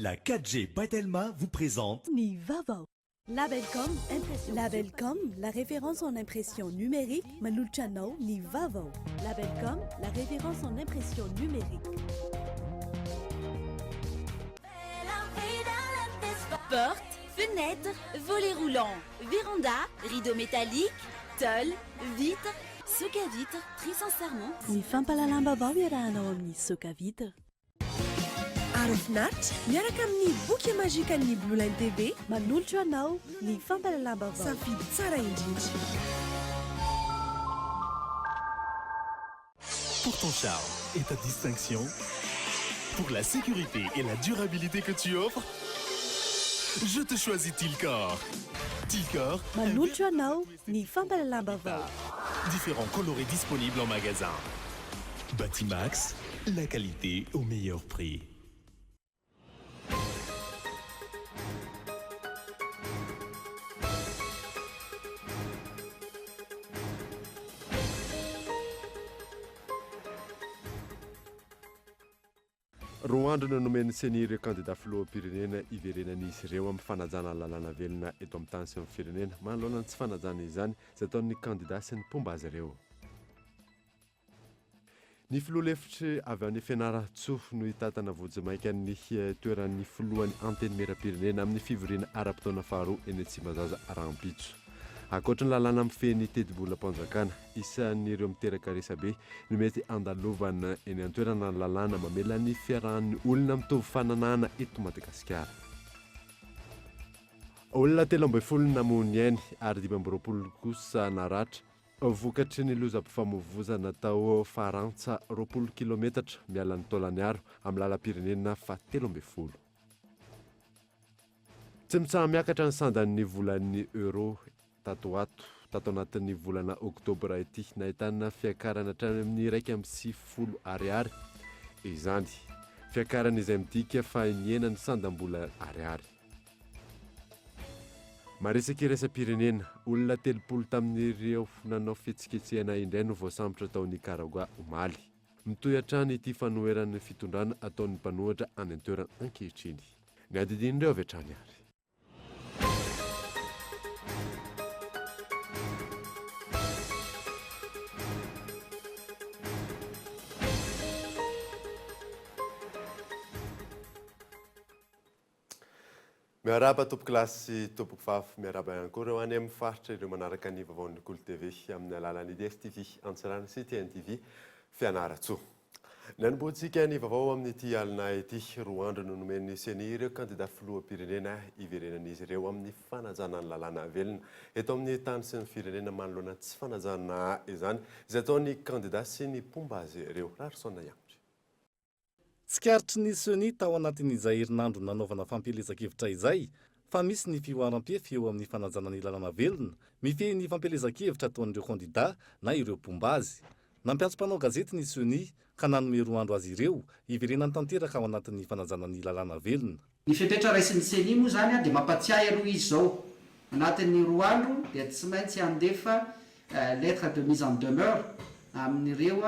La 4G by Telma vous présente Ny vaovao. Labelcom Impression. Labelcom, la référence en impression numérique, manolotra anao ny vaovao. Labelcom, la référence en impression numérique. Porte, fenêtre, volet roulant, véranda, rideau métallique, tôle, vitre, soca vitre, très sincèrement. Ny fampahalalam-baovao iarahanao amin'ny Soca Vitre. Aro finaritra miaraka amin'ny boky magikan'ny Blue Line TV. Manolotra anao ny fampahalalam-baovao. Safidy tsara indrindra. Pour ton charme et ta distinction, pour la sécurité et la durabilité que tu offres, je te choisis Tilcor. Tilcor, Manolotra anao ny fampahalalam-baovao. différents coloris disponibles en magasin. Batimax, la qualité au meilleur prix. Roa andro no nomen'ny Ceni ireo kandida filoham-pirenena hiverenan'izy ireo amin'ny fanajana ny lalàna velona eto amin'ny tany sy amin'ny firenena manoloana ny tsy fanajana izany izay ataon'ny kandida sy ny mpomba azy ireo. Ny filoha lefitry avy any Fianarantsoa no hitantana vonjimaika ny toeran'ny filohan'ny Antenimierampirenena amin'ny fivoriana ara-potoana faharoa eny Tsimbazaza rahampitso. Ankoatra ny lalàna mifehy ny tetibolam-panjakana, isan'ireo miteraka resabe no mety handalovana eny an-toerana ny lalàna mamela ny fiarahan'ny olona mitovy fananahana eto Madagasikara. Olona 13 namoy ny ainy ary 25 kosa naratra vokatry ny lozam-pifamoivoizana tao Farantsa, 20 kilometatra miala an'i Taolagnaro amin'ny lalam-pirenena faha 13. Tsy mitsaha-miakatra ny sandan'ny volan'ny euro tato ho ato. Tato anatin'ny volana oktobra ity, nahitana fiakarana hatrany amin'ny 91 ariary izany. Fiakarana izay midika fa nihena ny sandam-bola ariary. Maresaka iraisam-pirenena, olona 30 tamin'ireo nanao fihetsiketsehana indray no voasambotra tao Nicaragua omaly. Mitohy hatrany ity fanoheran'ny fitondrana ataon'ny mpanohitra any an-toerana ankehitriny. Ny adidin'ireo avy hatrany ary. Miarahaba tompoko lahy sy tompoko vavy, miarahaba ihany koa ireo any amin'ny faritra ireo manaraka ny vaovaon'ny Kolo TV amin'ny alalan'ny DSTV Antsiranana sy TNTV Fianarantsoa. Nanombohantsika ny vaovao amin'ity alina ity, roa andro no nomen'ny Ceni ireo kandida filoham-pirenena hiverenan'izy ireo amin'ny fanajana ny lalàna velona eto amin'ny tany sy ny firenena manoloana ny tsy fanajana izany izay ataon'ny kandida sy ny mpomba azy ireo. Raharison Iandry. Tsikaritry ny Ceni tao anatin'izay herinandro nanaovana fampielezan-kevitra izay fa misy ny fihoaram-pefy eo amin'ny fanajana ny lalàna velona mifehy ny fampielezan-kevitra ataon'ireo kandidà na ireo mpomba azy. Nampiantso mpanao gazety ny Ceni ka nanome roa andro azy ireo hiverenany tanteraka ao anatin'ny fanajana ny lalàna velona. Ny fepetra raisin'ny Ceni moa izany dia mampatsiahy aloha izy izao, anatin'ny roa andro dia tsy maintsy handefa lettre de mise en demeure amin'ireo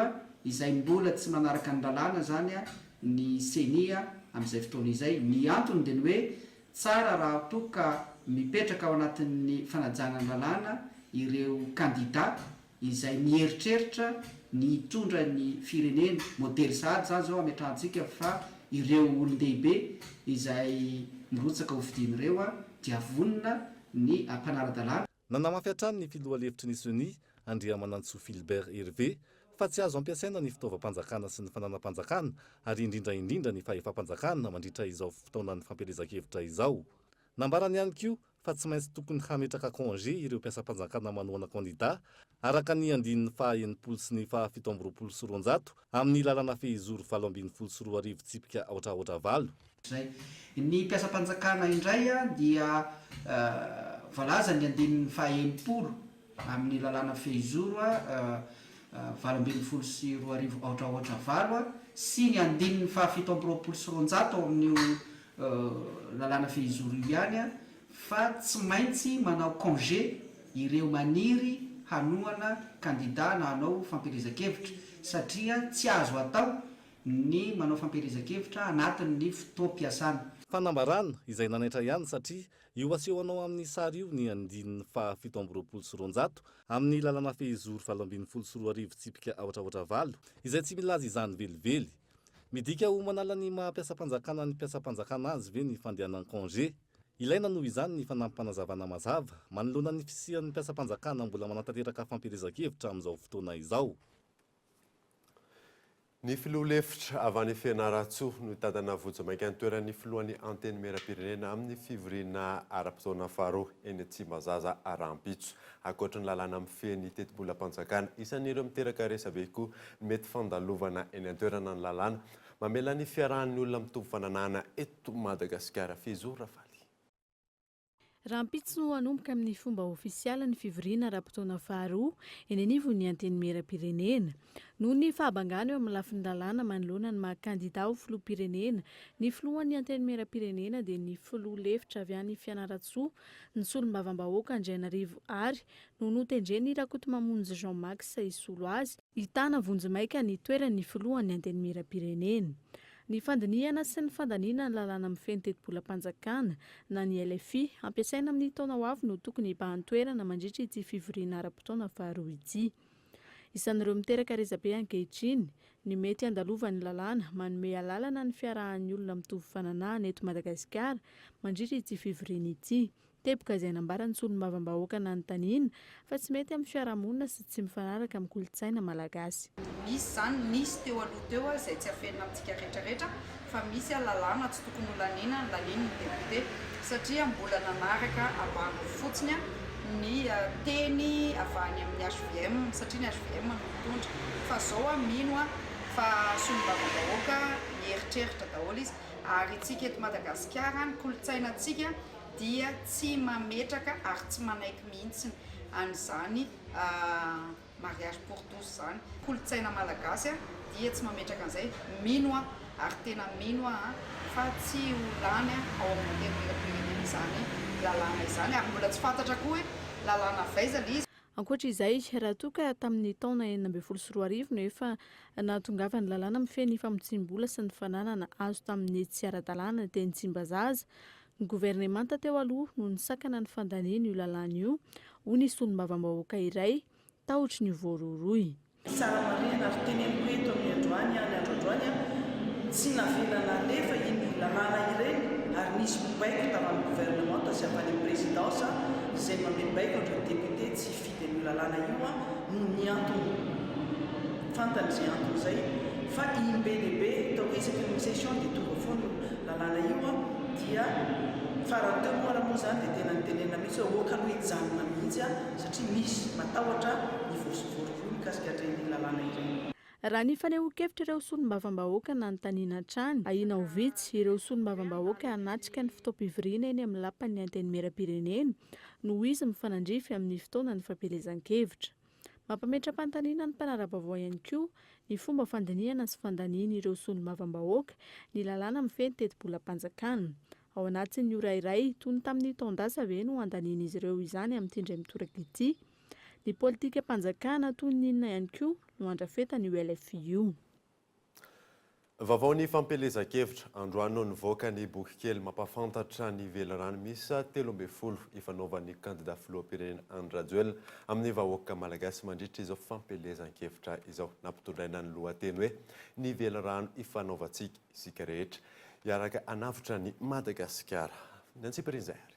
izay mbola tsy manaraka ny lalàna izany ny Ceni amin'izay fotoana izay. Ny antony dia ny hoe tsara raha toa ka mipetraka ao anatin'ny fanajana ny lalàna ireo kandida izay mieritreritra ny hitondra ny firenena, modely sahady izany izao ametrahantsika fa ireo olon-dehibe izay mirotsaka ho fidiana ireo dia vonona ny hampanara-dalàna. Nanamafy hatrany ny filoha lefitry ny Ceni, Andriamanantsoa Philbert Hervé, fa tsy azo ampiasaina ny fitaovam-panjakana sy ny fananam-panjakana ary indrindra indrindra ny fahefam-panjakana mandritra izao fotoanan'ny fampielezan-kevitra izao. Nambarany ihany koa fa tsy maintsy tokony hametraka congé ireo mpiasam-panjakana manohana kandida, araka ny andininy faha 60 sy ny faha 227 amin'ny lalana fehizoro 2018 tsipika aotra aotra valo. Izay. Ny mpiasam-panjakana indray dia voalaza ny andininy faha 60 amin'ny lalàna fehizoro 2018 aotra aotra valo sy ny andininy faha 227 ao amin'io lalàna fehizoro io ihany fa tsy maintsy manao congé ireo maniry hanohana kandida na hanao fampielezan-kevitra satria tsy azo atao. ny manao fampielezan-kevitra anatin'ny fotoam-piasana. Fanambarana izay nanaitra ihany satria io asehonao amin'ny sary io ny andininy faha 227 amin'ny lalana fehizoro 2018 tsipika aotra aotra valo izay tsy milaza izany velively. Midika ho manala ny maha mpiasam-panjakana ny mpiasam-panjakana azy ve ny fandehanana congé? Ilaina noho izany ny fanampim-panazavana mazava manoloana ny fisian'ny mpiasam-panjakana mbola manatanteraka fampielezan-kevitra amin'izao fotoana izao. Ny filoha lefitra avy any Fianarantsoa no hitantana vonjimaika ny toeran'ny filohan'ny Antenimierampirenena amin'ny fivoriana ara-potoana faharoa eny Tsimbazaza rahampitso. Ankoatry ny lalàna mifehy ny tetibolam-panjakana, isan'ireo miteraka resabe koa ny mety fandalovana eny an-toerana ny lalàna mamela ny fiarahan'ny olona mitovy fananahana eto Madagasikara. Fizo Rafaly. Rahampitso no hanomboka amin'ny fomba ofisialy ny fivoriana ara-potoana faharoa eny anivon'ny Antenimierampirenena. Noho ny fahabangana eo amin'ny lafiny lalàna manoloana ny maha kandida ho filoham-pirenena ny filohan'ny Antenimierampirenena dia ny filoha lefitra avy any Fianarantsoa, ny solombavambahoaka Andrianarivo Ary no notendren'i Rakotomamonjy Jean Max hisolo azy hitana vonjimaika ny toeran'ny filohan'ny Antenimierampirenena. Ny fandinihana sy ny fandaniana ny lalàna mifehy ny tetibolam-panjakana na ny LFI hampiasaina amin'ny taona ho avy no tokony hibahan-toerana mandritra ity fivoriana ara-potoana faharoa ity. Isan'ireo miteraka resabe ankehitriny ny mety handalovan'ny lalàna manome alalana ny fiarahan'ny olona mitovy fananahana eto Madagasikara mandritra ity fivoriana ity. Teboka izay nambaran'ny solombavambahoaka nanontaniana fa tsy mety amin'ny fiarahamonina sy tsy mifanaraka amin'ny kolontsaina malagasy. Misy izany, nisy teo aloha teo izay tsy afenina amintsika rehetra rehetra fa misy lalàna tsy tokony ho laniana lanian'ny député satria mbola nanaraka ambany fotsiny ny teny avy any amin'ny hvm satria ny hvm no mitondra fa zao aho mino aho fa solombavambahoaka mieritreritra daholo izy ary tsika eto Madagasikara ny kolontsainantsika dia tsy mametraka ary tsy manaiky mihitsy an'izany mariage pour tous izany. Kolontsaina malagasy dia tsy mametraka an'izay, mino aho ary tena mino aho fa tsy ho lany ao amin'ny antenimierampirenena izany lalàna izany ary mbola tsy fantatra koa hoe lalàna avy aiza ilay izy. Ankoatra izay, raha toa ka tamin'ny taona 2016 no efa nahatongavan'ny lalàna mifehy ny famotsiam-bola sy ny fananana azo tamin'ny tsy ara-dalàna teny Tsimbazaza, ny governemanta teo aloha no nisakana ny fandaniana io lalàna io, hoy ny solombavambahoaka iray, tahotry ny ho voarohirohy. Tsara marihana ary teneniko eto amin'ny androany ny andro androany tsy navela nalefa iny lalàna ireny ary nisy baiko tavy amin'ny gouvernementa sy avy any amin'ny présidence izay manome baiko an'ireo député tsy hifidy an'io lalàna io noho ny antony fantany izay antony izay fa im-be dia be ataoko hoe isaky ny session dia tonga foana io lalàna io dia farany teo moa ary moa izany dia tena nitenenina mihitsy hoe aoka aloha hijanona mihitsy satria misy matahotra ny voarohirohy mikasika an'ireny lalàna ireny. Raha ny fanehoan-kevitr'ireo solombavambahoaka nanontaniana hatrany, ahiana ho vitsy ireo solombavambahoaka hanatrika ny fotoam-pivoriana eny amin'ny lapan'ny Antenimierampirenena noho izy mifanandrify amin'ny fotoanan'ny fampielezan-kevitra. Mampametra-panontaniana ny mpanara-baovao ihany koa ny fomba fandinihana sy fandanian'ireo solombavambahoaka ny lalàna mifehy ny tetibolam-panjakana. Ao anatin'ny ora iray, toy ny tamin'ny taon-dasa ve no handanian'izy ireo izany amin'ity indray mitoraka ity? Ny politikam-panjakana toy ny inona ihany koa no handrafetana io LFI io? Vaovao ny fampielezan-kevitra, androany no nivoaka ny bokikely mampahafantatra ny velirano miisa 13 ifanaovan'ny kandida filoham-pirenena Andry Rajoelina amin'ny vahoaka malagasy mandritra izao fampielezan-kevitra izao. Nampitondraina ny lohateny hoe Ny velirano ifanaovantsika isika rehetra hiaraka hanavotra an'i Madagasikara. Ny antsipirian'izay ary.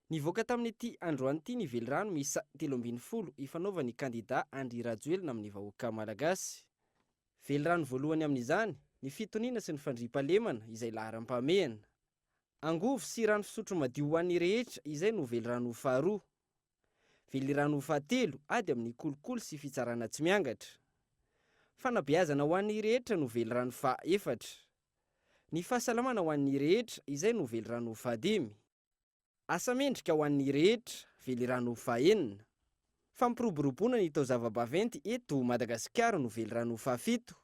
Nivoaka tamin'ity androany ity ny velirano miisa 13 ifanaovan'ny kandida Andry Rajoelina amin'ny vahoaka malagasy. Velirano voalohany amin'izany ny fitoniana sy ny fandriampahalemana izay laharam-pahamehana. Angovo sy rano fisotro madio ho an'ny rehetra izay no velirano faharoa. Velirano fahatelo, ady amin'ny kolikoly sy fitsarana tsy miangatra. Fanabeazana ho an'ny rehetra no velirano fahaefatra. Ny fahasalamana ho an'ny rehetra, izay no velirano fahadimy. Asa mendrika ho an'ny rehetra, velirano fahenina. Fampiroboroboana ny taozava-baventy eto Madagasikara no velirano fahafito.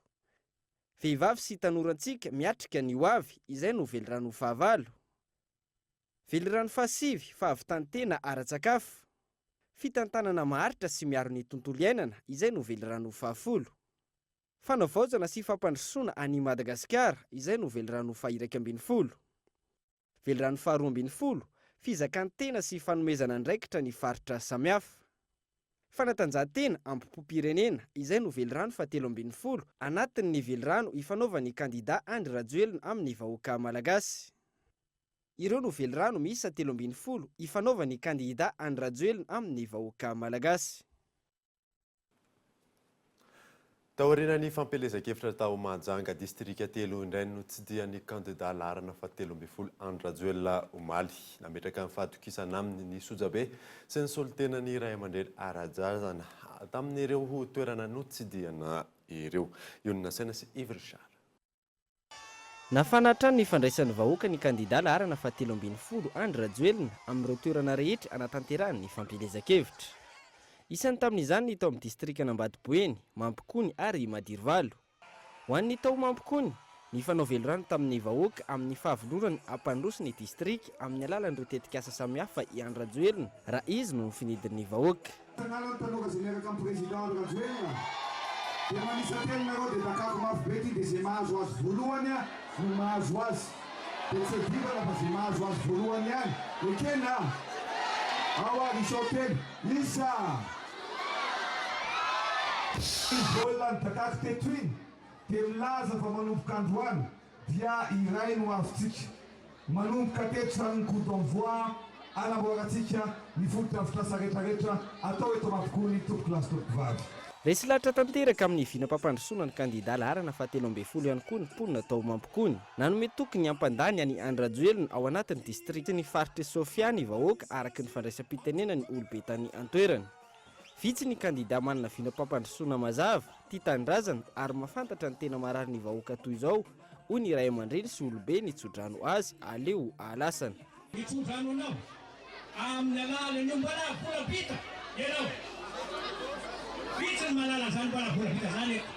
Vehivavy sy tanorantsika miatrika ny ho avy, izay no velirano fahavalo. Velirano fahasivy, fahavitan-tena ara-tsakafo. Fitantanana maharitra sy miaro ny tontolo iainana, izay no velirano fahafolo. Fanavaozana sy fampandrosoana an'i Madagasikara, izay no velirano faha-11. Velirano faha-12, fizakan-tena sy fanomezana andraikitra ny faritra samihafa. Fanatanjahantena, ambompom-pirenena, izay no velirano faha-13, anatin'ny velirano ifanaovan'ny kandida Andry Rajoelina amin'ny vahoaka malagasy. Ireo no velirano miisa 13 ifanaovan'ny kandida Andry Rajoelina amin'ny vahoaka malagasy. Taorian'ny fampielezan-kevitra tao Mahajanga, distrika telo indray no notsidihan'ny kandida laharana faha-13 Andry Rajoelina omaly. Nametraka ny fahatokisana aminy ny sojabe sy ny solontenan'ny ray aman-dreny ara-drazana tamin'ireo toerana notsidihana ireo. Ionona Saina sy Yves Richard. Nafana hatrany ny fandraisan'ny vahoaka ny kandida laharana faha-13 Andry Rajoelina amin'ireo toerana rehetra anatanterahany ny fampielezan-kevitra. Isany tamin'izany ny tao amin'ny distrikan'Ambatoboeny, Mampikony ary Madirovalo. Ho an'ny tao Mampikony, nifanao velirano tamin'ny vahoaka amin'ny fahavononany hampandroso ny distrika amin'ny alalan'ireo tetikasa samihafa i Andry Rajoelina raha izy no nofinidin'ny vahoaka. Tanàna ny tanora zay miaraka am président Andry Rajoelina dia manisa telo nareo dia dakako mafy be ty dia zay mahazo azy voalohany no mahazo azy dia tsy adivana fa zay mahazo azy voalohany ihany ekena ao ary isao telo isa Iny baolina nidakako teto iny dia milaza fa manomboka androany dia iray no azontsika. Manomboka teto izany ny coup d'envoi hanamboarantsika ny fotodrafitrasa rehetrarehetra atao eto Mampikony tompokolahy sy tompokovavy. Resy lahatra tanteraka amin'ny vinam-pampandrosoana ny kandida laharana faha-13 ihany koa ny mponina tao Mampikony. Nanome toky ny hampandany an'i Andry Rajoelina ao anatin'ny distriky ny faritr'i Sofia ny vahoaka araka ny fandraisam-pitenenan'ny olobe tany an-toerana. Vitsy ny kandida manana vinam-pampandrosoana mazava, tia tanindrazana ary mahafantatra ny tena marary ny vahoaka toy izao, hoy ny ray aman-dreny sy olobe nitsodrano azy, aleo ahalasana. Mitsodrano anao amin'ny alalan'io mbola vola vita ianao. Vitsy ny mahalala an'izany mbola vola vita izany eto.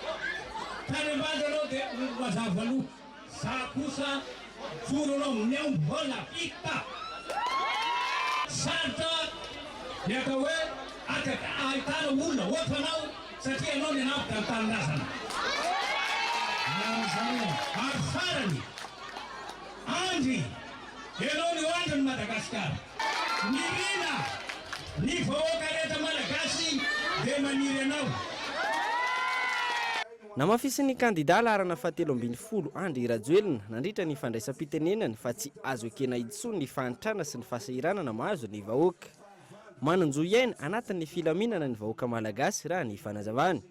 Tany ambanja ianao dia mazava aloha. Za kosa mijoro anao amin'ny omby vola vita. Sarotra ny atao hoe ahitana olona ohatranao satria ianao nianavotra ny tanindrazana. Ary farany, Andry, ianao no andrin'i Madagasikara. Nirina, ny vahoaka rehetra Malagasy dia maniry anao. Namafisin'ny kandidà laharana faha-13 Andry Rajoelina nandritra ny fandraisam-pitenenany fa tsy azo ekena intsony ny fahantrana sy ny fahasahiranana mahazo ny vahoaka. Manan-jo hiaina anatin'ny filaminana ny vahoaka malagasy raha ny fanazavany.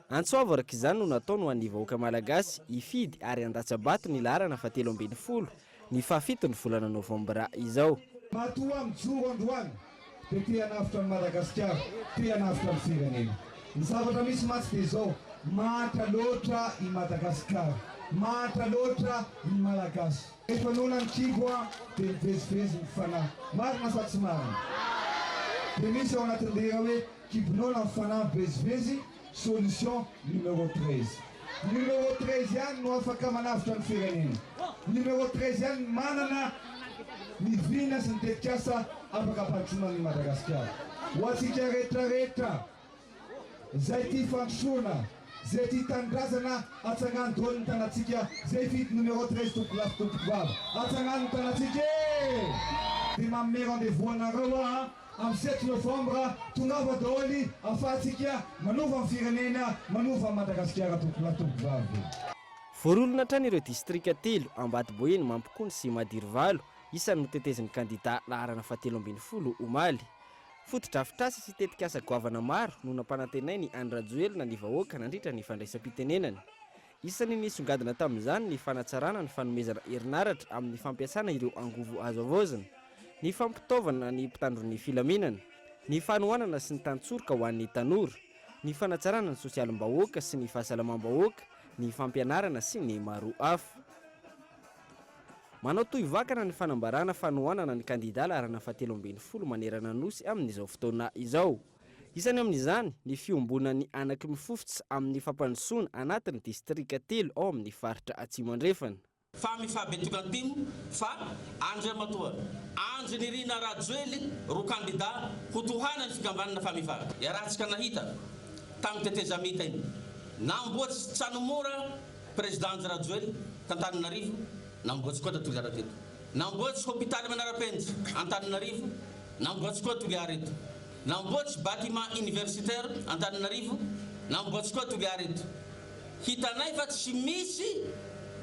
Antso avo araka izany no nataony ho an'ny vahoaka malagasy hifidy ary handatsa-bato ny laharana faha-13 ny fahafiton'ny volana novambra izao. Matoa mijoro androany dia te hanavotra an'i Madagasikara, te hanavotra ny firenena. Ny zavatra misy mantsy dia izao, mahantra loatra i Madagasikara, mahantra loatra ny Malagasy. Rehefa noana ny kibo dia mivezivezy ny fanahy. Marina sa tsy marina? Dia misy ao anatin'ilay hira hoe kibo noana ny fanahy mivezivezy, Solution numéro 13. Numéro 13 ihany no afaka manavotra ny firenena. Numéro 13 ihany no manana ny vina sy ny tetikasa afaka hampandrosoana an'i Madagasikara. Ho antsika rehetra rehetra izay tia fandrosoana, izay tia tanindrazana, atsangano daholo ny tanantsika izay hifidy numéro 13 tompokolahy sy tompokovavy. Atsangano ny tanantsika e! Dia manome rendez-vous anareo aho an! Amin'ny sept novembre, tongava daholo afahantsika manova ny firenena, manova an'i Madagasikara tompokolahy tompokovavy. Voarohirohina hatrany ireo distrika telo, Ambatoboeny, Mampikony sy Madirovalo, isan'ny notetezin'ny kandida laharana faha-13 omaly. Fotodrafitrasa sy tetikasa goavana maro no nampanantenain'i Andry Rajoelina ny vahoaka nandritra ny fandraisam-pitenenany. Isan'ny nisongadina tamin'izany ny fanatsarana ny fanomezana herinaratra amin'ny fampiasana ireo angovo azo havaozina, ny fampitaovana ny mpitandro ny filaminana, ny fanohanana sy ny tantsoroka ho an'ny tanora, ny fanatsarana ny sosialim-bahoaka sy ny fahasalamam-bahoaka, ny fampianarana sy ny maro hafa. Manao tohivakana ny fanambarana fanohanana ny kandida laharana fahatelo ambin'ny folo manerana ny Nosy amin'izao fotoana izao. Isany amin'izany ny fiombonan'ny anaky mifofotra amin'ny fampandrosoana anatin'ny distrika telo ao amin'ny faritra Atsimo Andrefana. Fa mifahabetokantimo fa Andriamatoa Andry Nirina Rajoely ro kandida ho tohanan'ny fikambanana Famifa. Iarahantsika nahita tamin'ny tetezamita iny. Namboatsy trano mora Président Andry Rajoely t'Antananarivo, namboatsy koa ta Toliara teto. Namboatsy hopitaly manara-penitra Antananarivo, namboatsy koa Toliara eto. Namboatsy bâtiment universitaire Antananarivo, namboatsy koa Toliara eto. Hitanay fa tsy misy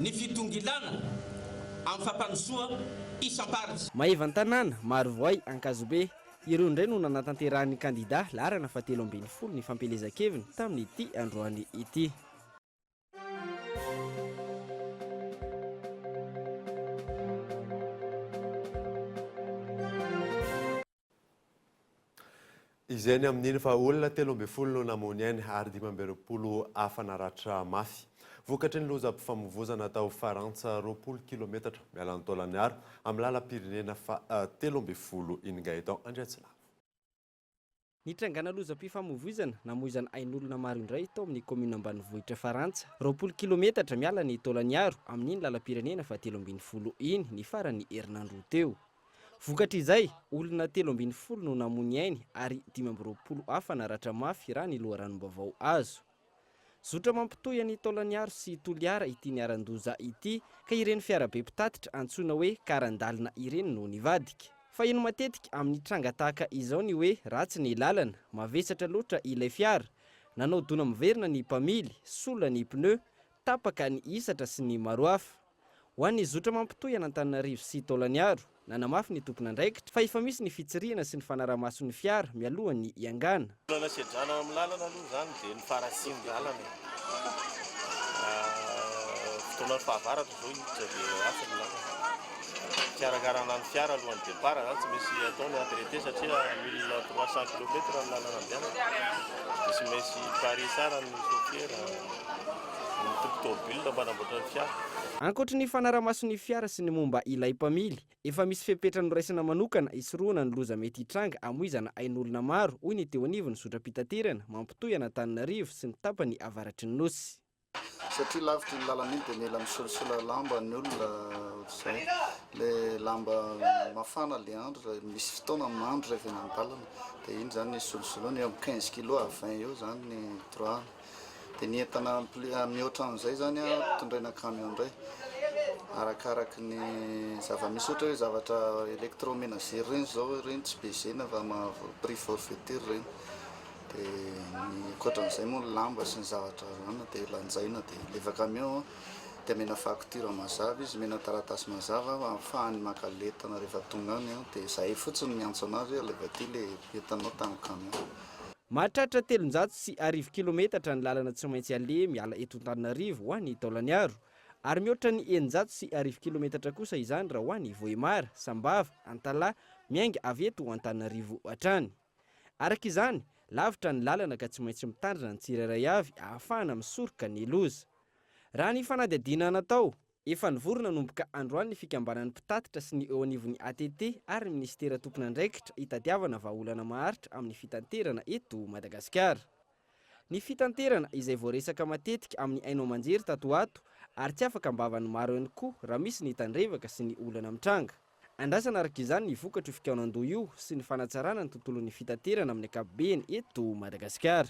ny fitongilana amin'ny fampandrosoa isam-paritra. Maevantanàna, Marovoay, Ankazobe. Ireo indray no nanatanterahan'ny kandidà laharana fahatelo ambin'ny folo ny fampielezan-keviny tamin'ity androany ity. Izay ny amin'iny fa olona 13 no namoy ny ainy ary 25 hafa naratra mafy. Vokatry ny lozam-pifamoivozana tao Farantsa, 20 kilometatra miala an'i Taolagnaro, amin'ny lalam-pirenena faha 13 iny Gaëtan Andriatsilavo. Nitrangana lozam-pifamoivoizana namoizana ain'olona maro indray tao amin'ny kaominina ambanivohitra Farantsa, 20 kilometatra miala an'i Taolagnaro, amin'iny lalam-pirenena faha 13 iny, ny faran'ny herinandro teo. Vokatr'izay, olona 13 no namoy ny ainy ary 25 hafa naratra mafy raha ny loharanom-baovao azo. Zotra mampitohy an'i Taolagnaro sy Toliara ity niharan-doza ity ka ireny fiarabe mpitatitra antsoina hoe karan-dalina ireny no nivadika. Faheno matetika amin'ny tranga tahaka izao ny hoe ratsy ny lalana, mavesatra loatra ilay fiara, nanao dona miverina ny mpamily, sola ny pneu, tapaka ny hisatra sy ny maro hafa. Ho an'ny zotra mampitohy an'Antananarivo sy Taolagnaro, nanamafy ny tompon'andraikitra fa efa misy ny fitsirihana sy ny fanaraha-maso ny fiara mialohan'ny hiangana. Olana sedrana amin'ny lalana aloha izany dia ny faharatsian-dalana e. Fotoanan'ny fahavaratra izao hiditra dia ratsy ny lalana. Fikarakarana ny fiara alohan'ny départ izany tsy maintsy atao ny entretien satria 1300 kilomètres ny lalana andehanana dia tsy maintsy paré tsara ny chauffeur. Ny tompon-tômôbila manamboatra ny fiara. Ankoatry ny fanarahamaso ny fiara sy ny momba ilay mpamily, efa misy fepetra noraisina manokana hisorohana ny loza mety hitranga hamoizana ain'olona maro, hoy ny teo anivon'ny zotram-pitaterana mampitohy an'Antananarivo sy ny tapany avaratry ny Nosy. Satria lavitra iny lalana iny dia mila misolosola lamba ny olona ohatr'izay. Ilay lamba mafana ilay andro, misy fotoana mando rehefa eny an-dalana dia iny izany isolosoloana eo amin'ny quinze kilos à vingt eo izany ny torahana. Dia ny entana mihoatra an'izay izany tondraina camion indray. Arakaraky ny zava-misy ohatra hoe zavatra électroménager ireny izao ireny tsy pesena fa prix forfaitaire ireny. Dia ny ankoatran'izay moa ny lamba sy ny zavatra hohanina dia lanjaina dia alefa camion dia omena facture mazava izy, omena taratasy mazava ahafahany maka l'entana rehefa tonga any dia izahay fotsiny miantso an'azy hoe alefa aty ilay entanao tamin'ny camion. Mahatratra 1300 kilometatra ny lalana tsy maintsy aleha miala eto Antananarivo ho any Taolagnaro, ary mihoatra ny 1600 kilometatra kosa izany raha ho any Vohemar, Sambava, Antalaha, miainga avy eto Antananarivo hatrany. Araka izany, lavitra ny lalana ka tsy maintsy mitandrina ny tsirairay avy ahafahana misoroka ny loza. Raha ny fanadihadiana natao, Efa nivory nanomboka androany ny fikambanan'ny mpitatitra sy ny eo anivon'ny ATT ary ny minisitera tompon'andraikitra hitadiavana vahaolana maharitra amin'ny fitanterana eto Madagasikara. Ny fitanterana izay voaresaka matetika amin'ny haino aman-jery tato ho ato ary tsy afaka am-bavan'ny maro ihany koa raha misy ny tandrevaka sy ny olana mitranga. Andrasana araka izany ny vokatr'io fikaonandoha io sy ny fanatsarana ny tontolon'ny fitaterana amin'ny ankapobeny eto Madagasikara.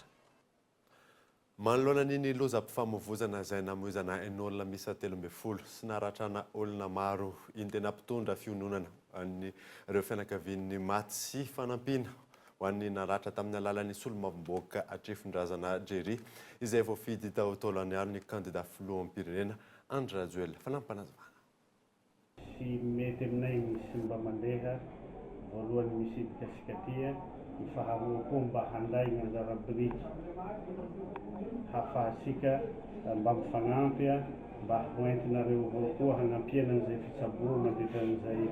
Manoloana an'iny lozam-pifamoivozana izay namoizana ain'olona miisa 13 sy naratrana olona maro iny dia nampitondra fiononana ho an'ireo fianakavian'ny maty sy fanampiana ho an'ny naratra tamin'ny alalan'ny solombavambahoaka Hatrefindrazana Jerry izay voafidy tao Taolagnaro ny kandida filoham-pirenena Andry Rajoelina. Fanampim-panazavana. Tsy mety aminay misy mba mandeha voalohany misidika sikatia ny faharoa koa mba handay ny anjara biriky hafahatsika mba mifagnampy mba hoentinareo avao koa hagnampiana an'izay fitsaboa mandritra an'izay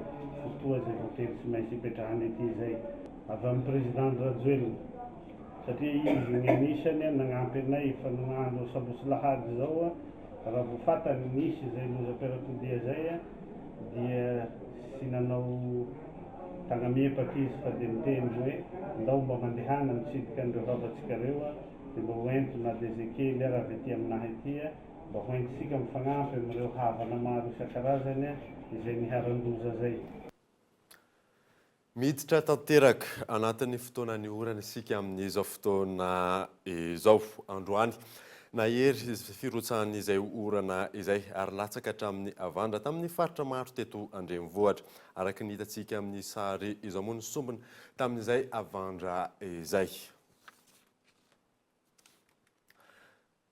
fotoa izay voatery tsy maintsy hipetrahana ety izay avy amin'ny Président Rajoelina satria izy ny anisany nagnampy anay efa nagnano sabotsy lahady izao Raha vao fantany nisy izay lozam-piarakodia izay dia tsy nanao tagnamiepaka izy fa dia niteny hoe ndao mba mandehana mitsidika an'ireo havantsika ireo dia mba hoento na dia izay kely ara avy aty aminahy aty. mba ho entintsika mifagnampy amin'ireo havana maro isan-karazany izay niharan-doza zay. Miditra tanteraka anatin'ny fotoanan'ny orana isika amin'izao fotoana izao. Androany, nahery firotsahan'izay orana izay ary latsaka hatramin'ny havandra tamin'ny faritra maro teto an-drenivohitra. Araka ny hitantsika amin'ny sary izao moa ny sombiny tamin'izay havandra izay.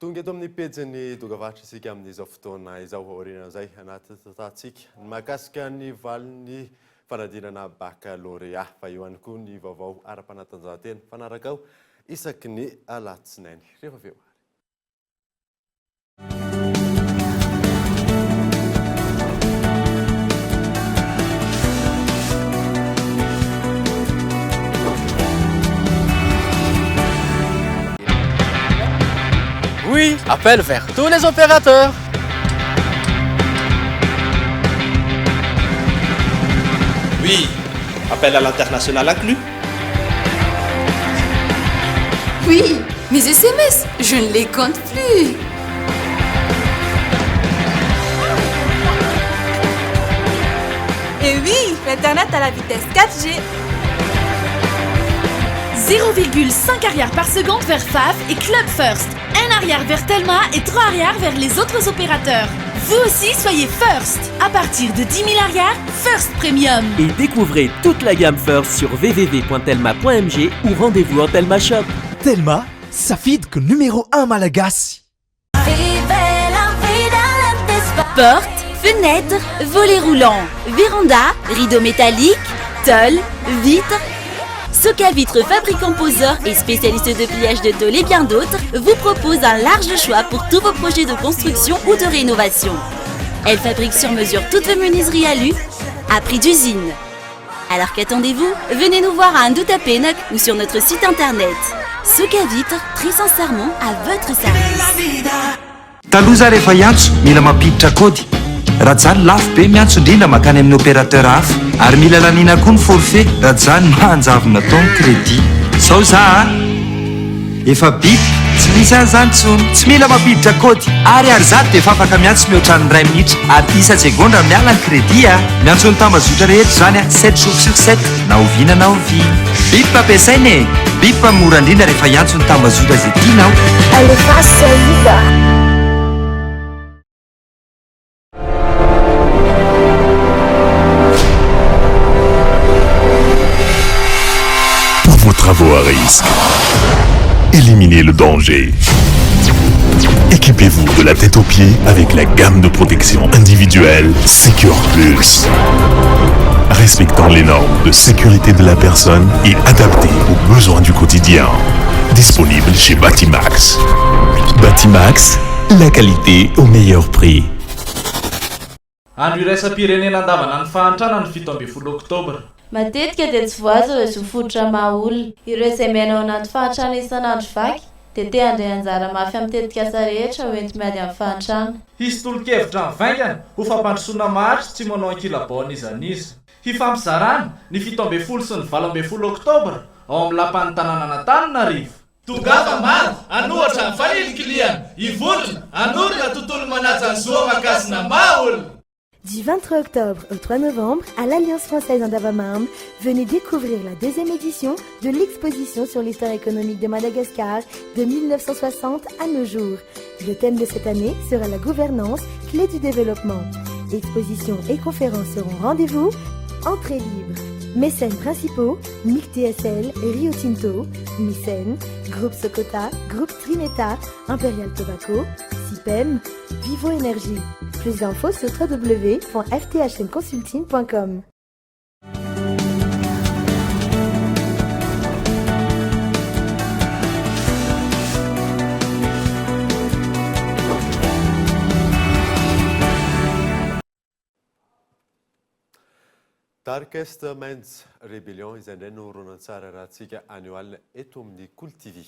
Tonga eto amin'ny pejin'ny dokavarotra isika amin'izao fotoana izao. Aorianan'izay, anatintsika ny mahakasika ny valin'ny fanadinana bakalorea. Fa eo ihany koa ny vaovao ara-panatanjahantena fanaraka ao isaky ny alatsinainy. Rehefa avy eo ary. Oui, appel vers tous les opérateurs. Oui, appel à l'international inclus. Oui, mes SMS, je ne les compte plus. Et oui, l'internet à la vitesse 4G. 0,5 arrière par seconde vers FAF et Club First. 1 arrière vers Telma et 3 arrière vers les autres opérateurs. Vous aussi, soyez First. À partir de 10 000 arrières, First Premium. Et découvrez toute la gamme First sur www.telma.mg ou rendez-vous en Telma Shop. Telma, safidiko numéro 1 malagasy. Porte, fenêtre, volet roulant, véranda, rideau métallique, tôle, vitre. Soca Vitre fabricant poseur et spécialiste de pliage de tôle et bien d'autres vous propose un large choix pour tous vos projets de construction ou de rénovation. Elle fabrique sur mesure toutes vos menuiseries alu à prix d'usine. Alors qu'attendez-vous Venez nous voir à Andohatapenaka ou sur notre site internet. Soca Vitre, très sincèrement à votre service. Taloha za rehefa hiantso mila mampiditra kaody. Raha tsy zany lafo be miantso indrindra mankany amin'ny opérateur hafa. Ary mila laniana koa ny forfait raha tsy zany manjavona tao ny crédit. Zao za a! Efa bip, tsy misy an'izany intsony. Tsy mila mampiditra kaody. Ariary 100 dia efa afaka miantso mihoatra ny iray minitra ary isa-tsegondra miala ny crédit a! Miantso ny tambazotra rehetra izany a! Sept jours sur sept, na oviana na oviana. Bip ampiasaina e! Bip mora indrindra rehefa hiantso ny tambazotra izay tianao. Alefaso Saïd a! Pour vos travaux à risque, éliminez le danger. Équipez-vous de la tête aux pieds avec la gamme de protection individuelle Secure Plus. Respectant les normes de sécurité de la personne et adaptée aux besoins du quotidien. Disponible chez Batimax. Batimax, la qualité au meilleur prix. Andro iraisam-pirenena handavana ny fahantrana ny 17 oktobra. Matetika dia tsy voahaja ireo zo fototra maha olona. Ireo izay miaina ao anaty fahantrana isan'andro vaky dia te handray anjara mafy amin'ny tetikasa rehetra ho enti-miady amin'ny fahantrana. Hisy tolo-kevitra mivaingana ho fampandrosoana maharitra tsy manao ankilabao an'iza n'iza. Hifampizarana, ny 17 sy ny 18 oktobra, ao amin'ny Lapan'ny tanànan'Antananarivo. Tongava maro, hanohatra ny fanilikilihana, hivondrona, hanorina tontolo manaja ny zo aman-kasina maha olona. Du 23 octobre au 3 novembre, à l'Alliance française Andavamamba, venez découvrir la deuxième édition de l'exposition sur l'histoire économique de Madagascar de 1960 à nos jours. Le thème de cette année sera la gouvernance, clé du développement. Expositions et conférences seront rendez-vous. Entrée libre. Mécènes principaux, MIC TSL, Rio Tinto, Micen, Groupe Socota, Groupe Trineta, Imperial Tobacco, CIPEM, Vivo Énergie. Plus d'infos sur www.fthmconsulting.com. Darkest Minds Rebellion izay indray no horonantsary arahantsika anio alina eto amin'ny Kolo TV.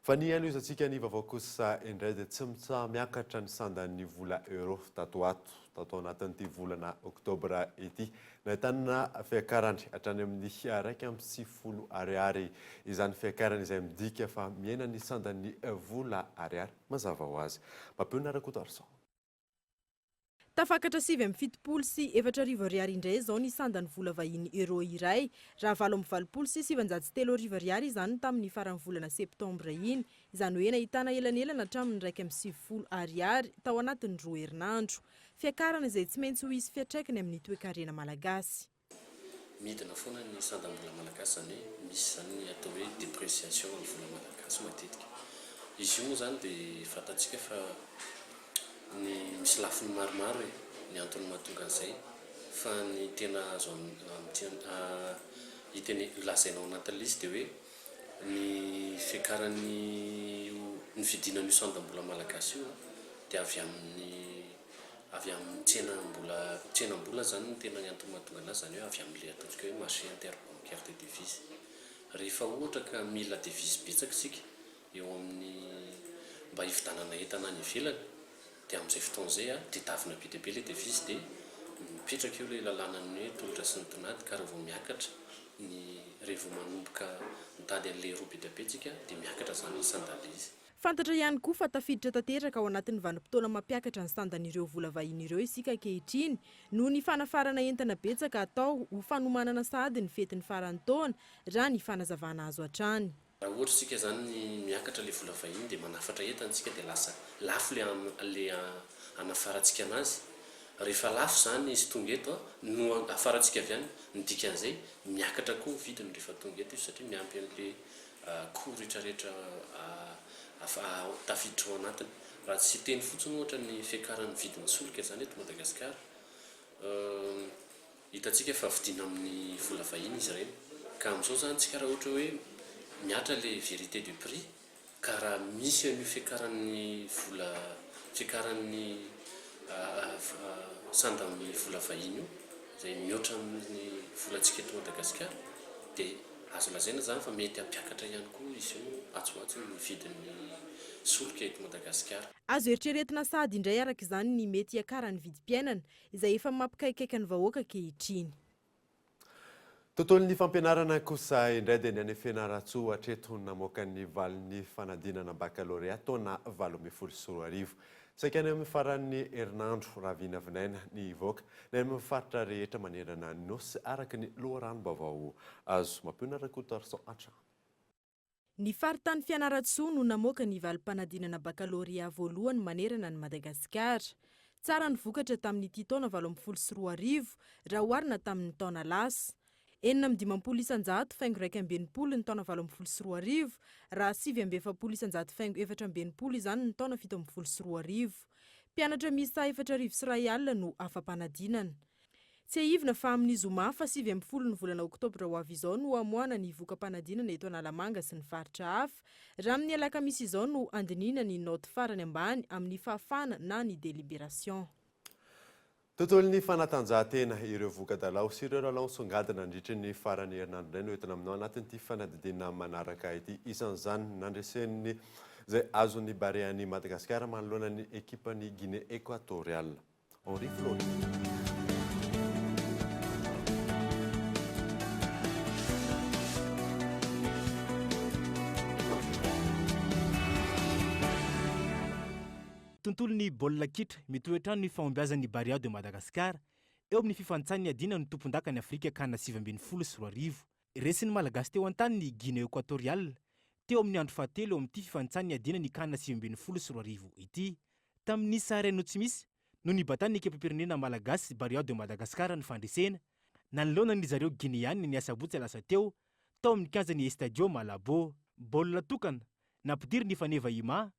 Fa ny hanohizantsika ny vaovao kosa indray dia tsy mitsaha-miakatra ny sandan'ny vola euro tato ho ato, tato anatin'ity volana oktobra ity. Nahitana fiakarany hatrany amin'ny 91 ariary izany fiakarany izay midika fa mihena ny sandan'ny vola ariary mazava ho azy. Mampionona Rakotoarison. Tafakatra 4079 ariary indray izao ny sandan'ny vola vahiny Euro iray, raha 3988 ariary izany tamin'ny faran'ny volana septambra iny, izany hoe nahitana elanelana hatramin'ny 91 ariary tao anatin'ny roa herinandro. Fiakarana izay tsy maintsy ho hisy fiantraikany amin'ny toekarena malagasy. Midina foana ny sandam-bola malagasy, izany hoe misy izany ny atao hoe dépréciation ny vola malagasy matetika. Izy io moa izany dia fantatsika fa ny misy lafiny maromaro e, ny antony mahatonga an'izay fa ny tena azo itene- lazaina ao anatin'ilay izy dia hoe ny fiakaran'ny io ny fidinan'io sandam-bola malagasy io dia avy amin'ny Avy amin'ny tsenam-bola, tsenam-bola izany no tena ny antony mahatonga anazy, izany hoe avy amin'ilay ataontsika hoe marché interbancaire de devise. Rehefa ohatra ka mila devise betsaka isika eo amin'ny mba hividanana entana any ivelany dia amin'izay fotoana izay tedavina be dia be ilay devise dia mipetraka eo ilay lalànan'ny hoe tolotra sy ny tinady ka raha vao miakatra ny raha vao manomboka mitady an'ilay euro be dia be tsika dia miakatra izany ny sandan'ilay izy. Fantatra ihany koa fa tafiditra tanteraka ao anatin'ny vanim-potoana mampiakatra ny sandan'ireo vola vahiny ireo isika ankehitriny noho ny fanafarana entana betsaka atao ho fanomanana sahady ny fetin'ny faran'ny taona, raha ny fanazavana azo hatrany. Raha ohatra isika izany miakatra ilay vola vahiny dia manafatra entana isika dia lasa lafo ilay anafarantsika anazy, rehefa lafo izany izy tonga eto no afarantsika avy any, ny dikan'izay miakatra koa ny vidiny rehefa tonga eto izy satria miampy an'ilay coût rehetrarehetra tafiditra ao anatiny. Raha tsy hiteny fotsiny ohatra ny fiakaran'ny vidin'ny solika izany eto Madagasikara, hitantsika fa vidiana amin'ny vola vahiny izy ireny. Ka amin'izao izany tsika raha ohatra hoe mihatra ilay vérité de prix, ka raha misy an'io fiakaran'ny vola, fiakaran'ny sandan'ny vola vahiny io, izay mihoatra amin'ny volantsika eto Madagasikara, dia Azo lazaina izany fa mety hampiakatra ihany koa izy io atsy ho atsy ny vidin'ny solika eto Madagasikara. Azo eritreretina sahady indray araka izany ny mety hiakaran'ny vidim-piainana, izay efa mampikaikaika ny vahoaka ankehitriny. Tontolon'ny fampianarana kosa indray dia ny any Fianarantsoa hatreto no namoaka ny valin'ny fanadinana bakalorea taona 2018. Saika any amin'ny faran'ny herinandro raha vinavinaina ny hivoaka ny any amin'ny faritra rehetra manerana ny Nosy araka ny loharanom-baovao azo. Mampionona Rakotoarison hatrany. Ny faritany Fianarantsoa no namoaka ny valim-panadinana bakalorea voalohany manerana an'i Madagasikara. Tsara ny vokatra tamin'ity taona 2018 raha oharina tamin'ny taona lasa. 56% faingo 61 ny taona 2018, raha 49% faingo 64 izany ny taona 2017. Mpianatra miisa 4001 no afa-panadinana. Tsiahivina fa amin'ny zoma faha 19 ny volana oktobra ho avy izao no hamoahana ny voka-panadinana eto Analamanga sy ny faritra hafa, raha amin'ny alakamisy izao no handinihina ny naoty farany ambany amin'ny fahafahana na ny délibération. Tontolon'ny fanatanjahantena, ireo voka-dalao sy ireo lalao nisongadina nandritry ny faran'ny herinandro indray no entina aminao anatin'ity fanadihadiana manaraka ity. Isan'izany ny nandresen'ny izay azon'ny Barean'i Madagasikara manoloana ny ekipan'i Guinée Equatoriale. Henri Florin. Tontolon'ny baolina kitra, mitohy hatrany ny fahombiazan'ny Barea de Madagascar eo amin'ny fifanintsan'ny hiadiana ny tompondakan'i Afrika Can 2019. Resin'ny Malagasy teo an-tany ny Guinée Equatoriale teo amin'ny andro fahatelo eo amin'ity fifanintsan'ny hiadiana ny Can 2019 ity. Tamin'ny isa iray no tsy misy no nibatan'ny ekipam-pirenena malagasy Barea de Madagascar ny fandresena nanoloana an-dry zareo Gineanina ny asabotsy lasa teo tao amin'ny kianjan'ny Estadio Malabo. Baolina tokana nampidirin'i Faneva Ima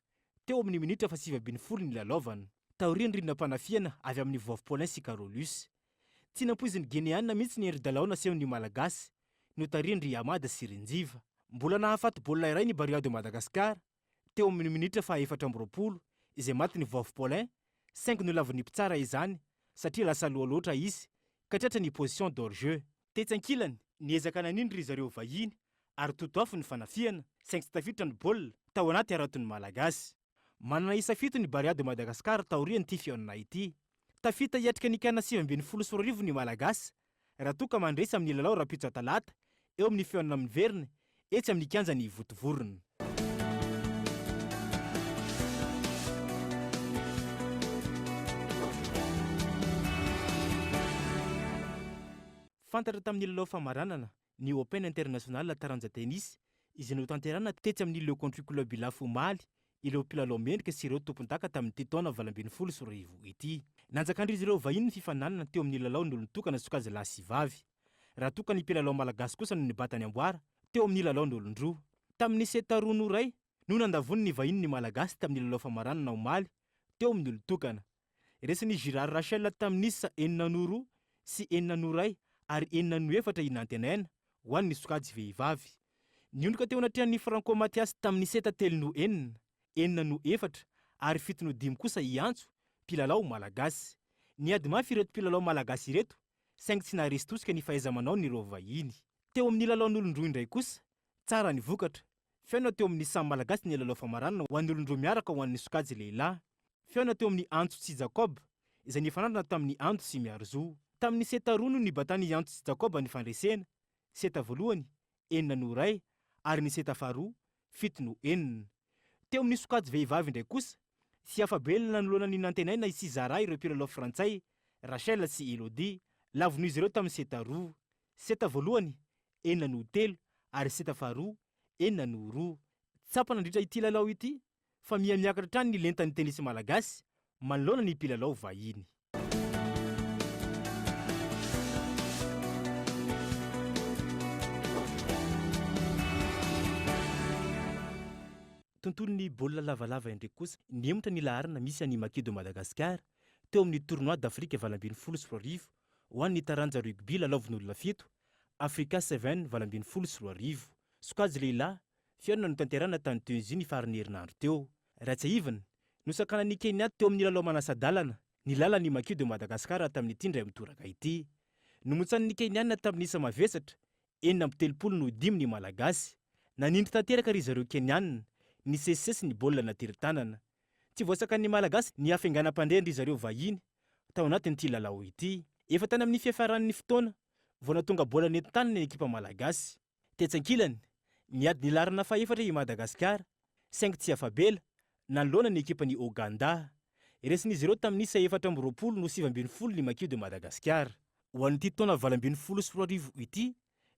teo amin'ny minitra faha-19 nilalaovana, taorian'ny rindram-panafihana avy amin'i Voavy Paulin sy Carolus. Tsy nampoizin'ny Gineana mihitsy ny hery-dalao nasehon'ny Malagasy, notarihin-dry Amada sy Renjiva. Mbola nahafaty baolina iray ny Barea de Madagascar, teo amin'ny minitra faha-24, izay matin'i Voavy Paulin, saingy nolavin'ny mpitsara izany satria lasa aloha loatra izy ka tratra ny position d'hors-jeu. Tetsy ankilany, niezaka nanindry ry zareo vahiny ary totoafo ny fanafihana, saingy tsy tafiditra ny baolina tao anaty haraton'ny Malagasy. Manana isa fito ny Barea de Madagascar taorian'ity fihaonana ity. Tafita hiatrika ny Can 2019 ny Malagasy raha toa ka mandresy amin'ny lalao rahampitso talata eo amin'ny fihaonana miverina etsy amin'ny kianjan'i Vontovorona. Fantatra tamin'ny lalao famaranana ny Open International taranja tennis izay notanterahina tetsy amin'ny Le Country Club Ilafy omaly ireo mpilalao mendrika sy ireo tompondaka tamin'ity taona 2018 ity. Nanjakan-dry ireo vahiny ny fifaninanana teo amin'ny lalao ny olon-tokana sokajy lahy sy vavy, raha toa ka ny mpilalao malagasy kosa no nibata ny amboara teo amin'ny lalao ny olon-droa. Tamin'ny set roa noho iray no nandavoany ny vahiny ny Malagasy tamin'ny lalao famaranana omaly teo amin'ny olon-tokana. Resin'i Girard Rachel tamin'ny isa enina noho roa sy enina noho iray ary enina noho efatra i Nantenaina ho an'ny sokajy vehivavy. Niondrika teo anatrehan'i Franco Mathias tamin'ny seta telo noho enina, enina noho efatra ary fito noho dimy kosa i Antso, mpilalao malagasy. Niady mafy ireto mpilalao malagasy ireto saingy tsy naharesy tosika ny fahaiza-manaon'ireo vahiny. Teo amin'ny lalaon'olon-droa indray kosa, tsara ny vokatra. Fihaonana teo amin'ny samy Malagasy ny lalao famaranana ho an'ny olon-droa miaraka ho an'ny sokajy lehilahy. Fihaonana teo amin'i Antso sy Jacob, izay nifanandrina tamin'i Antso sy Miarizo. Tamin'ny seta roa no nibatan'i Antso sy Jacob ny fandresena, seta voalohany, enina noho iray, ary ny seta faharoa, fito noho enina. Teo amin'ny sokajy vehivavy indray kosa, tsy afa-belona nanoloana ny Nantenaina sy Zara ireo mpilalao frantsay, Rachel sy Elodie. Lavon'izy ireo tamin'ny seta roa. Seta voalohany, enina noho telo, ary seta faharoa, enina noho roa. Tsapa nandritra ity lalao ity fa miha miakatra hatrany ny lentan'ny tenisy malagasy manoloana ny mpilalao vahiny. Tontolon'ny baolina lavalava indray kosa, nihemotra ny laharana misy an'i Maki de Madagascar teo amin'ny Tournoi d'Afrique 2018 ho an'ny taranja rugby lalaovin'olona fito, Africa Seven 2018. Sokajy lehilahy, fihaonana notanterahina tany Tunisie ny faran'ny herinandro teo. Raha tsiahivina, nosakanan'i Kenya teo amin'ny lalao manasa-dalana ny lalan'ny Maki de Madagascar tamin'ity indray mitoraka ity. Nomontsanin'ny Kenyana tamin'ny isa mavesatra, 36 noho dimy ny Malagasy. Nanindry tanteraka ry zareo Kenyana, nisesisesy ny baolina naterin-tanana. Tsy voasakan'ny Malagasy ny hafenganam-pandrehan-dry zareo vahiny tao anatin'ity lalao ity. Efa tany amin'ny fiafaran'ny fotoana vao nahatonga baolina nentin-tanana ny ekipa malagasy. Tetsy ankilany, niady ny laharana fahefatra i Madagasikara, saingy tsy afa-bela, nanoloana ny ekipan'i Ogandà. Resin'izy ireo tamin'ny isa 24 no 19 ny Makio de Madagascar. Ho an'ity taona 2018 ity,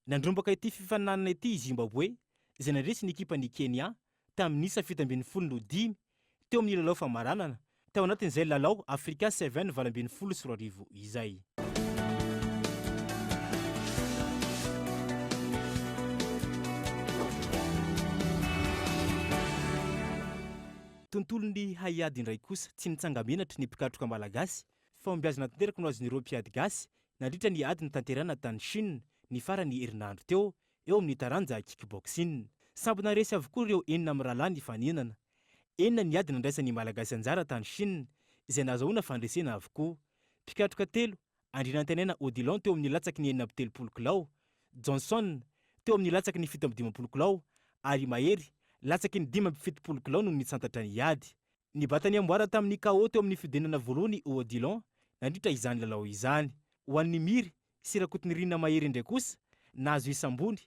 nandrombaka ity fifaninanana ity i Zimbabwe, izay nandresy ny ekipan'i Kenya tamin'ny isa 17 no dimy teo amin'ny lalao famaranana, tao anatin'izay lalao Africa Seven 2018 izay. Tontolon'ny haiady indray kosa, tsy nitsanga-menatra ny mpikatroka malagasy, fahombiazana tanteraka no azon'ireo mpiady gasy nandritra ny ady notanterahina tany Chine ny faran'ny herinandro teo, eo amin'ny taranja kick-boxing. Samby naharesy avokoa ireo enina mirahalahy nifaninana. Enina ny ady nandraisan'ny Malagasy anjara tany Chine, izay nahazahoana fandresena avokoa. Mpikatroka telo, Andrianantenaina Odilon teo amin'ny latsaky ny 36 kilao, Johnson, teo amin'ny latsaky ny 57 kilao ary Mahery, latsaky ny 75 kilao no nisantatra ny ady. Nibata ny amboara tamin'ny KO teo amin'ny fihodinana voalohany i Odilon nandritra izany lalao izany. Ho an'i Miry sy Rakotonirina Mahery indray kosa, nahazo isa ambony,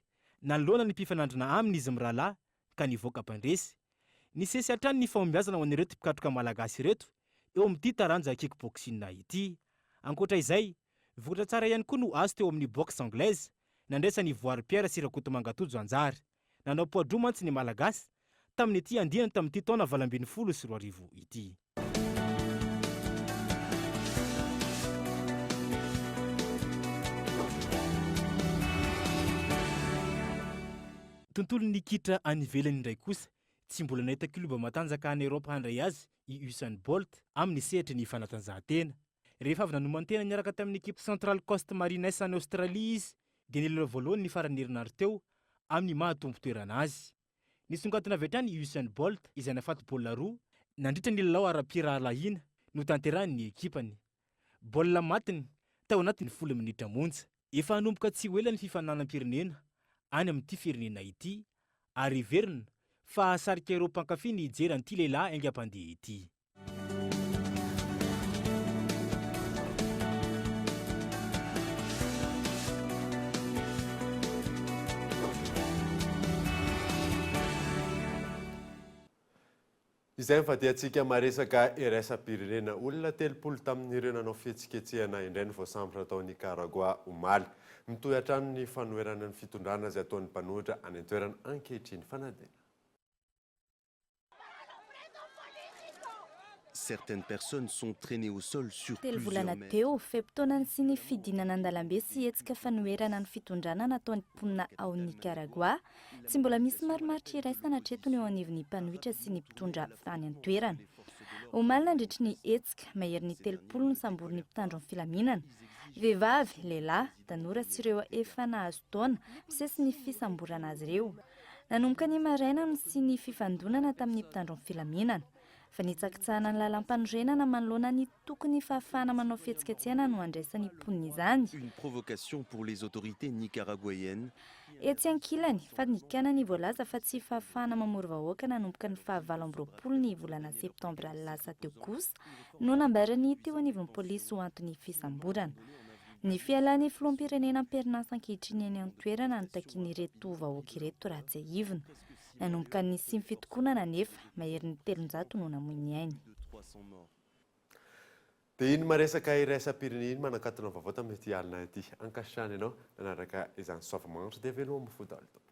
nanoloana ny mpifanandrina aminy izy mirahalahy ka nivoaka mpandresy. Nisesy hatrany ny fahombiazana ho an'ireto mpikatroka malagasy ireto eo amin'ity taranja kick-boxing ity. Ankoatra izay, vokatra tsara ihany koa no azo teo amin'ny boxe anglaise, nandraisan'i Voary Pierre sy Rakotomanga Tojo anjara. Nanao poa-droa mantsy ny Malagasy tamin'ity andiany tamin'ity taona 2018 ity. Tontolon'ny kitra any ivelany indray kosa, tsy mbola nahita klioba matanjaka any Eoropa handray azy i Usain Bolt amin'ny sehatry ny fanatanjahantena. Rehefa avy nanoman-tena niaraka tamin'ny ekipa Central Coast Marines any Aostralia izy dia nilalao voalohany ny faran'ny herinandro teo amin'ny maha tompon-toerana azy. Nisongadina avy hatrany i Usain Bolt izay nahafaty baolina roa nandritra ny lalao ara-pirahalahiana notanterahin'ny ekipany. Baolina matiny tao anatin'ny folo minitra monja. Efa hanomboka tsy ho ela ny fifaninanam-pirenena any amin'ity firenena ity ary heverina. fa hahasarika ireo mpankafy ny hijery an'ity lehilahy haingam-pandeha ity. Izay nivadihantsika maresaka iraisam-pirenena. Olona 30 tamin'ireo nanao fihetsiketsehana indray no voasambotra tao Nicaragua omaly. Mitohy hatrany ny fanoherana ny fitondrana izay ataon'ny mpanohitra any an-toerana ankehitriny. Fanadihana. Certaines personnes sont traînées au sol sur Telo plusieurs volana mètres. teo, fe-potoana nisian'ny fidinana an-dalambe sy hetsika fanoherana ny fitondrana nataon'ny mponina ao Nicaragua. Tsy mbola misy marimaritra iraisana hatreto ny eo anivon'ny mpanohitra sy ny mpitondra any an-toerana. Omaly nandritry ny hetsika, maherin'ny 30 no samborin'ny mpitandro ny filaminana. Vehivavy, lehilahy, tanora sy ireo efa nahazo taona, misesy ny fisamborana azy ireo. Nanomboka ny maraina no nisian'ny fifandonana tamin'ny mpitandro ny filaminana. Fanitsakitsahana ny lalàmpanorenana manoloana ny tokony fahafahana manao fihetsiketsehana no andraisan'ny mponina izany. Une provocation pour les autorités nicaraguayennes. Etsy ankilany, fandikana ny voalaza fa tsy fahafahana mamory vahoaka nanomboka ny faha 28 ny volana septambra lasa teo kosa no nambaran'ny teo anivon'ny polisy ho anton'ny fisamborana. Ny fialan'ny filoham-pirenena am-perinasa ankehitriny eny an-toerana no takian'ireto vahoaka ireto raha tsiahivina. Nanomboka nisian'ny fitokonana anefa, maherin'ny 300 no namoy ny ainy. Dia iny maresaka iraisam-pirenena iny manakatona vaovao tamin'ity alina ity. Ankasitrahana ianao nanaraka izany soava-mandry dia veloma mofo daholo tompoko.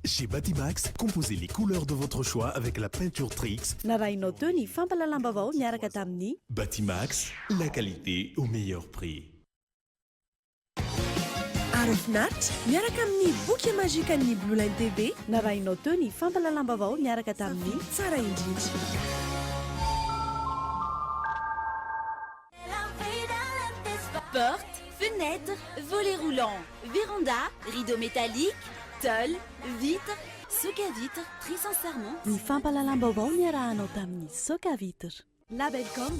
Chez Batimax, composez les couleurs de votre choix avec la peinture Trix. Narahinao teo ny fampahalalam-baovao niaraka tamin'ny Batimax, la qualité au meilleur prix. Aro finaritra miaraka amin'ny boky magikan'ny Blue Line TV. Narahinao teo ny fampahalalam-baovao niaraka tamin'ny tsara indrindra. Porte, fenêtre, volet roulant, véranda, rideau métallique, tôle, vitre, soc à vitre, très sincèrement. Ny fampahalalam-baovao niarahanao tamin'ny Soc à vitre. Labelcom,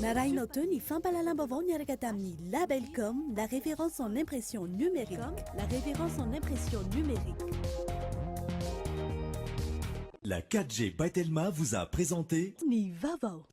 narahinao teo ny fampahalalam-baovao niaraka tamin'ny Labelcom, la référence en impression numérique. La référence en impression numérique. La 4G by Telma vous a présenté Ny vaovao.